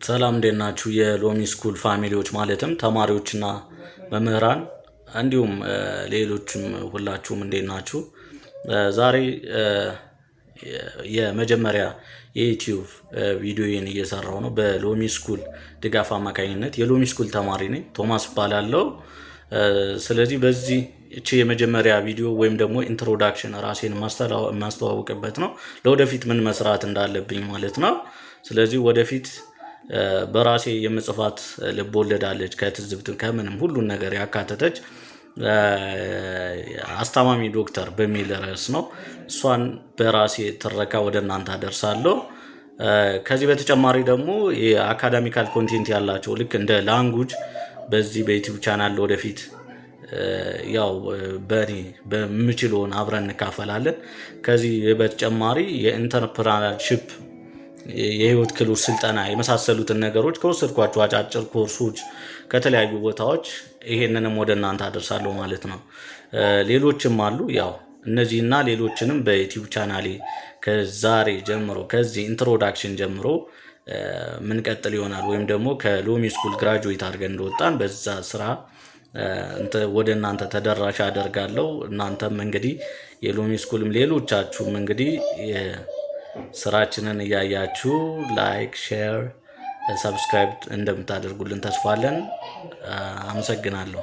ሰላም፣ እንዴት ናችሁ? የሎሚ School family ዎች፣ ማለትም ተማሪዎችና መምህራን እንዲሁም ሌሎችም ሁላችሁም እንዴት ናችሁ? ዛሬ የመጀመሪያ የ YouTube ቪዲዮዬን እየሰራሁ ነው። በሎሚ School ድጋፍ አማካኝነት የሎሚ School ተማሪ ነኝ። ቶማስ እባላለሁ። ስለዚህ በዚህ እቺ የመጀመሪያ ቪዲዮ ወይም ደግሞ introduction ራሴን የማስተዋውቅበት ነው። ለወደፊት ምን መስራት እንዳለብኝ ማለት ነው። ስለዚህ ወደፊት በራሴ የምጽፋት ልቦለድ አለች፣ ከትዝብት ከምንም ሁሉን ነገር ያካተተች፣ አስታማሚ ዶክተር በሚል ርዕስ ነው። እሷን በራሴ ትረካ ወደ እናንተ አደርሳለሁ። ከዚህ በተጨማሪ ደግሞ የ academical content ያላቸው ልክ እንደ language በዚህ በ YouTube channel ወደፊት ያው በእኔ በምችለውን አብረን እንካፈላለን። ከዚህ በተጨማሪ የ entrepreneurship፣ የህይወት ክህሎት ስልጠና የመሳሰሉትን ነገሮች ከወሰድኳቸው አጫጭር ኮርሶች ከተለያዩ ቦታዎች ይሄንንም ወደ እናንተ አደርሳለሁ ማለት ነው። ሌሎችም አሉ። ያው እነዚህና ሌሎችንም በ YouTube ቻናሌ ከዛሬ ጀምሮ፣ ከዚህ introduction ጀምሮ ምንቀጥል ይሆናል። ወይም ደግሞ ከሎሚ School graduate አድርገን እንደወጣን በዛ ስራ ወደ እናንተ ተደራሽ አደርጋለሁ። እናንተም እንግዲህ የሎሚ School ም ሌሎቻችሁም እንግዲህ ስራችንን እያያችሁ like፣ share፣ subscribe እንደምታደርጉልን ተስፋ አለን። አመሰግናለሁ።